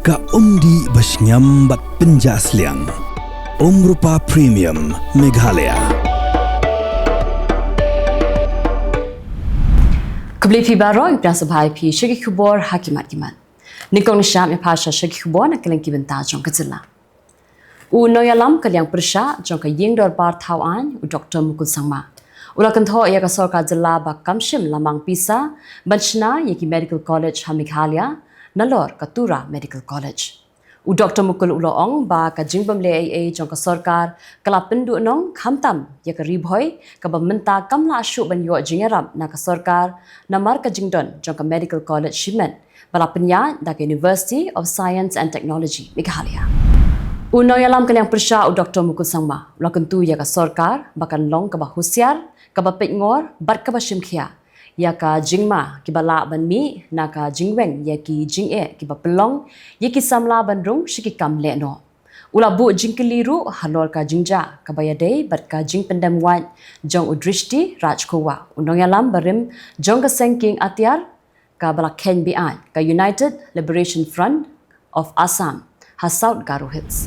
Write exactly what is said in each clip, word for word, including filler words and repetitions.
Ka umdih ba shngiam bad pynjah sliang. Umrupa Premium Meghalaya. Khublei phi baroh, ngi pdiang sngewbha ïa phi sha ki khubor ha ki mat ki mat. Nyngkong ngi shah ïa phi sha ki khubor na ka liang ki bynta jong ka jylla. U nongïalam ka liang pyrshah jong ka ïing dorbar thaw aiñ, u Doktor Mukul Sangma, u la kynthoh ïa ka sorkar jylla ba kam shym la mang pisa ban shna ïa ki medical college ha Meghalaya, nalor ka Tura Medical College. U Doktor Mukul u la ong ba ka jingbym leh ei ei jong ka sorkar ka la pynduhnong khamtam ïa ka Ri Bhoi, kaba mynta kam lah shuh ban ïoh jingïarap na ka sorkar namar ka jingdon jong ka Medical College shimet ba la pynïaid da ka University of Science and Technology Meghalaya. U nongïalam ka liang pyrshah, u Doktor Mukul Sangma, u la kyntu ïa ka sorkar ba kan long kaba husiar, kaba peitngor bad kaba shimkhia ïa ka jingma kiba lah ban mih na ka jingweng ïa ki jingeh kiba pynlong ïa ki samla ban rung sha ki kam lehnoh. U la buh jingkylli ruh halor ka jingjia kaba ïadei bad ka jingpyndem wait jong u Drishti Rajkhowa, u nongïalam barim jong ka seng kieng atiar kaba la kheiñ beaiñ, ka United Liberation Front of Assam, ha South Garo Hills.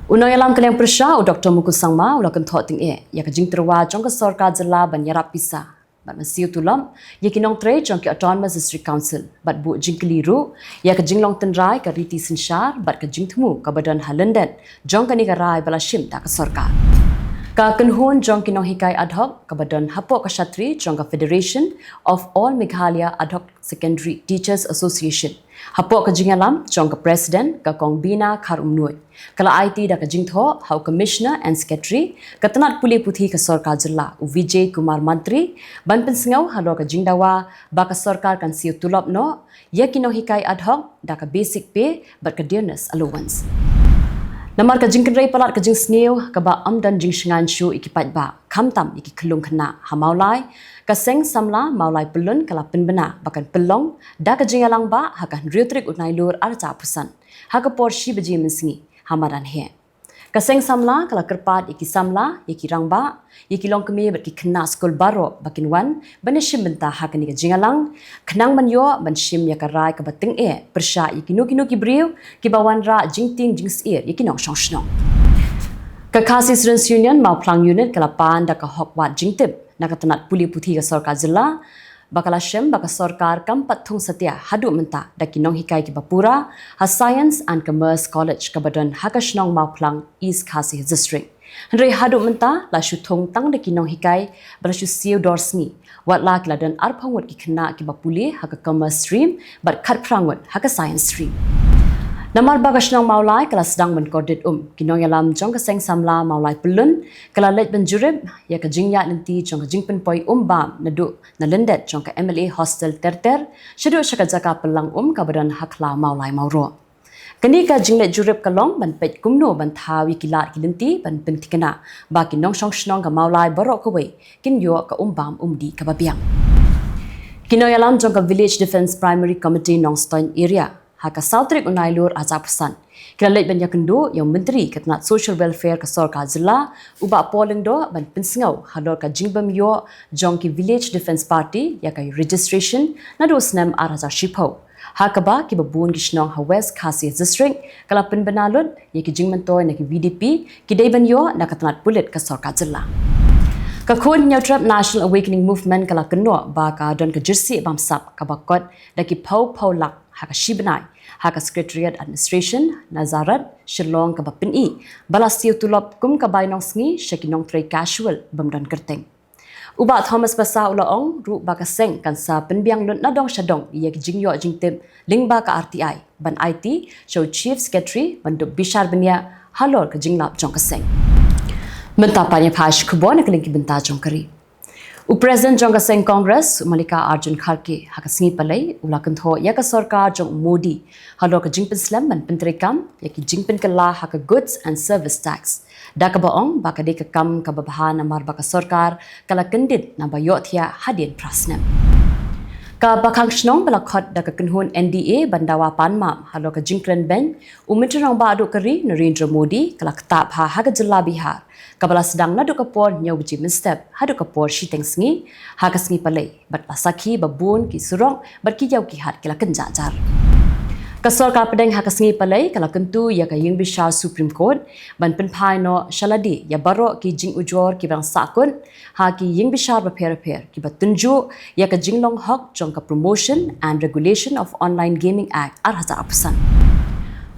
U nongïalam ka liang pyrshah, u Doktor Mukul Sangma, u la kynthoh tyngeh ïa ka jingtyrwa jong ka sorkar jylla ban ïarap pisa bad ban siew tulop ïa ki nongtrei jong ki Autonomous District Council, bad buh jingkylli ruh ïa ka jinglong tynrai ka riti synshar bad ka jingthmu kaba don ha lyndet jong kane ka rai ba la shim da ka sorkar. Ka kynhun jong ki nonghikai ad hoc kaba don hapoh ka shatri jong ka Federation of All Meghalaya Ad Hoc Secondary Teachers Association, hapoh ka jingïalam jong ka President, ka Kong Bina Kharumnuid, ka la aiti da ka jingthoh ha u Commissioner and Secretary ka tnat pule puthi ka sorkar jylla, u Vijay Kumar Mantri, ban pynsngew halor ka jingdawa ba ka sorkar kan siew tulop noh ïa ki nonghikai ad hoc da ka basic pay bad ka dearness allowance. Namar ka jingkynrei palat ka jingsniew kaba ym don jingshngaiñ shuh ïa ki paidbah, khamtam ïa ki khyllung khynnah ha Mawlai, ka Seng Samla Mawlai Pyllun ka la pynbna ba kan pynlong da ka jingïalang bah ha ka hynriew tarik u Nailur arhajar arphew san, ha ka por shi baje mynsngi ha madan heh. Ka Seng Samla ka la kyrpad ïa ki samla, ïa ki rangbah, ïa ki longkmie bad ki khynnah skul baroh ba kin wan ban ïashim bynta ha kane ka jingïalang, khnang ban ïoh ban shim ïa ka rai kaba tyngeh pyrshah ïa kino kino ki briew kiba wanrah jingtieng jingsyier ïa ki nongshong shnong. Ka Khasi Students Union Mawphlang Unit ka la pan da ka hok wad jingtip na ka tnat pule puthi ka sorkar jylla ba ka la shem ba ka sorkar kam pat thung satia haduh mynta da ki nonghikai kiba pura ha Science and Commerce College kaba don ha ka shnong Mawphlang, East Khasi District. Hynrei haduh mynta la shu thung tang da ki nonghikai ba la shu siew dor sngi, watla ki la don arphew ngut ki khynnah kiba pule ha ka Commerce Stream bad khatphra ngut ha ka Science Stream. Namar ba ka shnong Mawlai ka la sdang ban kordit um, ki nongïalam jong ka Seng Samla Mawlai Pyllun ka la leit ban jurip ïa ka jingïaid lynti jong ka jingpynpoi um bam naduh na lyndet jong ka M L A Hostel Terter shaduh sha ka jaka pynlang um kaba don ha khlaw Mawlai Mawroh. Kane ka jingleit jurip ka long ban peit kumno ban thaw ïa ki lad ki lynti ban pynthikna ba ki nongshong shnong ka Mawlai baroh kawei kin ïoh ka um bam um dih kaba biang. Ki nongïalam jong ka Village Defence Primary Committee Nongstoiñ Area, ha ka saw tarik u Nailur arhajar arphew san, ki la leit ban ïakynduh ïa u Myntri ka tnat Social Welfare ka sorkar jylla, u Bah Paul Lyngdoh, ban pynsngew halor ka jingbym ïoh jong ki Village Defence Party ïa ka registration naduh u snem arhajar shiphew, ha kaba kiba bun ki shnong ha West Khasi District ka la pynbna lut ïa ki jingmyntoi na ki V D P ki dei ban ïoh na ka tnat pulit ka sorkar jylla. Ka Khun Hynñiewtrep National Awakening Movement ka la kynnoh ba ka don ka jyrsieh bamsap kaba kot da ki phew phew lak ha ka shi bnai ha ka Secretariat Administration, Nazareth, Shillong, kaba pyni ba la siew tulop kum ka bainong sngi sha ki nongtrei casual bym don kyrteng. U Bah Thomas Passah u la ong ruh ba ka seng kan sa pynbiang lut na dong sha dong ïa ki jingïoh jingtip lyngba ka R T I ban aiti sha u Chief Secretary ban dup bishar bniah halor ka jinglap jong ka seng. Mynta pat ïa phi sha ki khubor na ka liang ki bynta jong ka ri. U President jong ka seng Congress, u Mallikarjun Kharge, ha ka sngi Palei u la kynthoh ïa ka sorkar jong u Modi halor ka jingpynslem ban pyntreikam ïa ki jingpynkylla ha ka Goods and Service Tax, da kaba ong ba ka dei ka kam kaba bha namar ba ka sorkar ka la kyndit naba ïohthiah hadien phra snem. Ka Ba Khang Shnong ba la khot da ka kynhun N D A ban dawa pan map halor ka jingkren beiñ u Myntri Rangbah duh ka ri Narendra Modi ka la ktah bha ha ka jylla Bihar, kaba la sdang naduh ka por hynñiew baje mynstep haduh ka por shiteng sngi ha ka sngi Palei, bad la sakhi ba bun ki surok bad ki ïew ki hat ki la kynjah jar. Ka sorkar pdeng ha ka sngi Palei ka la kyntu ïa ka ïing bishar Supreme Court ban pynphai noh sha lade ïa baroh ki jingujor kiba dang sahkut ha ki ïing bishar bapher bapher kiba tynjuh ïa ka jinglong hok jong ka Promotion and Regulation of Online Gaming Act ar hajar arphew san.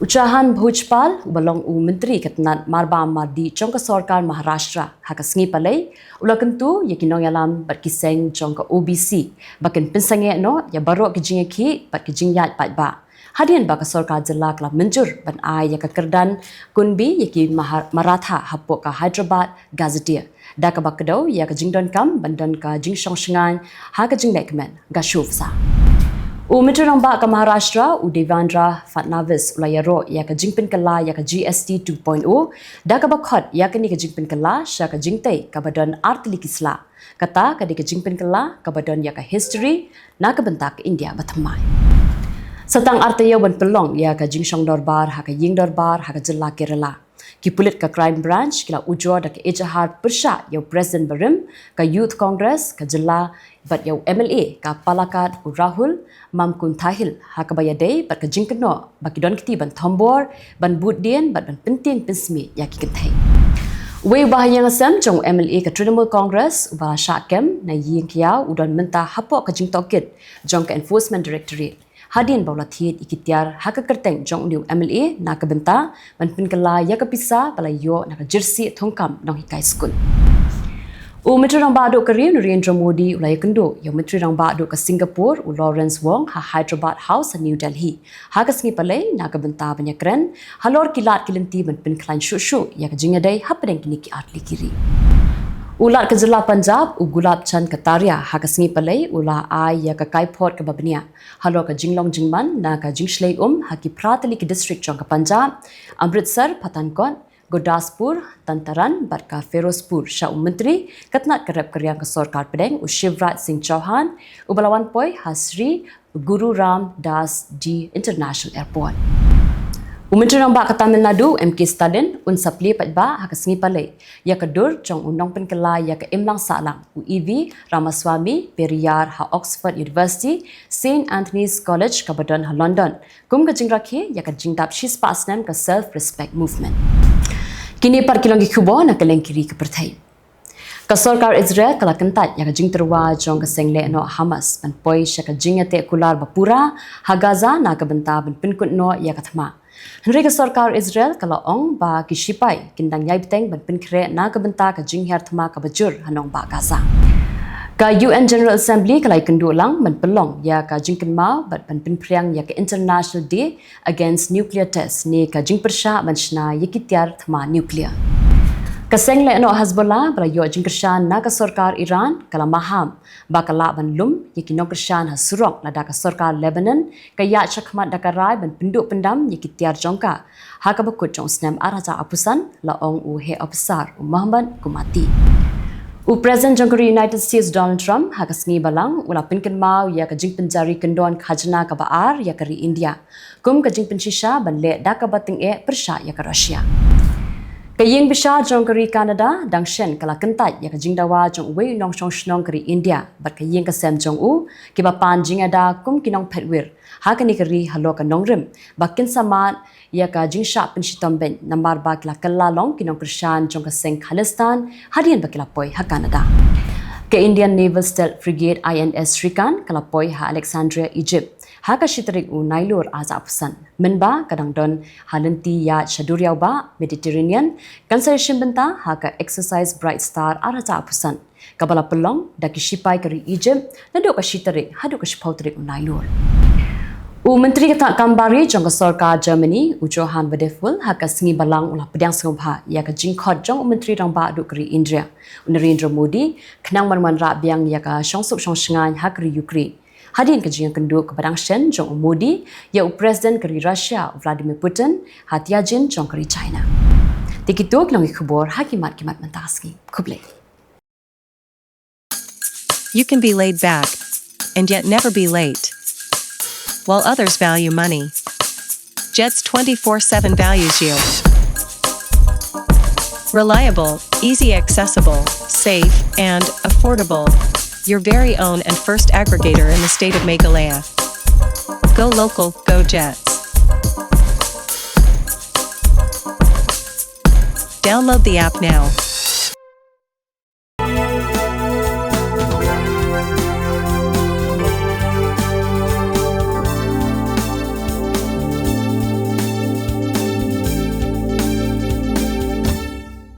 U Chauhan Bhojpal uba long u Myntri ka tnat marbam mardih jong ka sorkar Maharashtra ha ka sngi Palei u la kyntu ïa ki nongïalam bad ki seng jong ka O B C ba kin pynsangeh noh ïa baroh ki jingïakhih bad ki jingïaid paidbah hadien ba ka sorkar jylla ka la mynjur ban ai ïa ka kyrdan kunbi ïa ki Mahar- Maratha hapoh ka Hyderabad Gazetteer da kaba kdew ïa ka jingdonkam ban don ka jingshong shngaiñ ha ka jinglehkmen ga shuh visa. U Myntri Rangbah ka Maharashtra u Devendra Fadnavis u la ïaroh ïa ka jingpynkylla ïa ka G S T two point oh da kaba khot ïa kane ka jingpynkylla sha ka jingtei kaba don ar tylli ki sla. Kata ka dei ka jingpynkylla kaba don ïa ka history na ka bynta ka India bathymmai. Sa tang ar taïew ban pynlong ïa ka jingshong dorbar ha ka ïing dorbar ha ka jylla Kerala, ki pulit ka Crime Branch ki la ujor da ka ejahar pyrshah ïa u President barim ka Youth Congress ka jylla bad ïa u M L A ka Palakkad u Rahul Mamkunthail ha kaba ïadei bad ka jingkynnoh ba ki don kti ban thombor, ban buddien bad ban pyntieng pynsmih ïa ki kynthei. Uwei u bahaïing hasem jong u M L A ka Trinamool Congress uba la shah kem na ïing kiaw u don mynta hapoh ka jingtohkit jong ka Enforcement Directorate hadien ba u la thied ïa ki tiar ha ka kyrteng jong une u M L A na ka bynta ban pynkylla ïa ka pisa ba la ïoh na ka jersey thungkam nonghikai skul. U Myntri Rangbah duh ka ri u Narendra Modi u la ïakynduh ïa u Myntri Rangbah duh ka Singapore u Lawrence Wong ha Hyderabad House ha New Delhi ha ka sngi Palei na ka bynta ban ïakren halor ki lad ki lynti ban pynkhlaiñ shuh shuh ïa ka jingïadei hapdeng kine ki ar tylli ki ri. U Lat ka jylla Punjab u Gulab Chand Kataria ha ka sngi Palei u la ai ïa ka kaiphod kaba bniah halor ka jinglong jingman na ka jingshlei um ha ki phra tylli ki district jong ka Punjab, Amritsar, Pathankot, Gurdaspur, Tarn Taran bad ka Ferozpur sha u Myntri ka tnat ka rep ka riang ka sorkar pdeng u Shivraj Singh Chouhan uba la wan poi ha Sri Guru Ram Das Ji International Airport. U Myntri Rangbah ka Tamil Nadu M K Stalin un sa plie paidbah ha ka sngi Palei ïa ka dur jong u nongpynkylla ïa ka imlang sahlang u E V Ramaswamy Periyar ha Oxford University Saint Anthony's College kaba don ha London kum ka jingrakhe ïa ka jingdap shispah snem ka Self Respect Movement. Kine pat ki long ki khubor na ka lyngkiri ka pyrthei. Ka sorkar Israel ka la kyntait ïa ka jingtyrwa jong ka seng lehnoh Hamas ban poi sha ka jingïateh kular ba pura ha Gaza na ka bynta ban pynkut noh ïa ka thma. Hynrei ka sorkar Israel ka la ong ba ki shipai kin dang ïai bteng ban pynkhreh na ka bynta ka jinghiar thma kaba jur ha nongbah Gaza. Ka U N General Assembly ka la ïakynduh lang ban pynlong ïa ka jingkynmaw bad ban pynphriang ïa ka International Day Against Nuclear Test ne ka jingpyrshah ban shna ïa ki tiar thma nuclear. Ka seng lehnoh Hezbollah ba la ïoh jingkyrshan na ka sorkar Iran ka la maham ba ka lah ban lum ïa ki nongkyrshan ha surok lada ka sorkar Lebanon ka ïaid shakhmat da ka rai ban pynduh pyndam ïa ki tiar jong ka ha kaba kut jong u snem ar hajar arphew san, la ong u heh ophisar u Mohammad Kumati. U President jong ka ri United States Donald Trump ha ka sngi Balang u la pynkynmaw ïa ka jingpynjari kyndon khajna kaba ar ïa ka ri India kum ka jingpynshisha ban leh da kaba tyngeh pyrshah ïa ka Russia. Ka ïing bishar jong ka ri Canada dang shen ka la kyntait ïa ka jingdawa jong uwei u nongshong shnong ka ri India bad ka ïing ka sem jong u kiba pan jingada kum ki nongphetwir ha kane ka ri halor ka nongrim ba kin sa mad ïa ka jingshah pynshitom beiñ namar ba ki la kylla long ki nongkyrshan jong ka seng Khalistan hadien ba ki la poi ha Canada. Ka Indian Naval Stealth Frigate I N S Shrikant ka la poi ha Alexandria, Egypt ha ka shi tarik u Nailur ar hajar arphew san. Mynba ka dang don ha lynti ïaid sha duriaw bah Mediterranean kan sa ïashim bynta ha ka Exercise Bright Star ar hajar arphew san kaba la pynlong da ki shipai ka ri Egypt naduh ka shi tarik haduh ka shiphew tarik u Nailur. U Myntri ka tnat kam bari jong ka sorkar Germany u Johann Wadephul ha ka sngi Balang u la pdiang sngewbha ïa ka jingkhot jong u Myntri Rangbah duh ka ri India u Narendra Modi khnang ban wanrah biang ïa ka shongsuk shongshngaiñ ha ka ri Ukraine hadien ka jingïakynduh kaba dang shen jong u Modi ïa u President ka ri Russia u Vladimir Putin ha Tianjin jong ka ri China. Te kito ki long ki khubor ha ki mat ki mat mynta ka sngi. Khublei. You can be laid back and yet never be late. While others value money, Jets twenty-four seven values you. Reliable, easy accessible, safe, and affordable. Your very own and first aggregator in the state of Meghalaya. Go local, go Jets. Download the app now.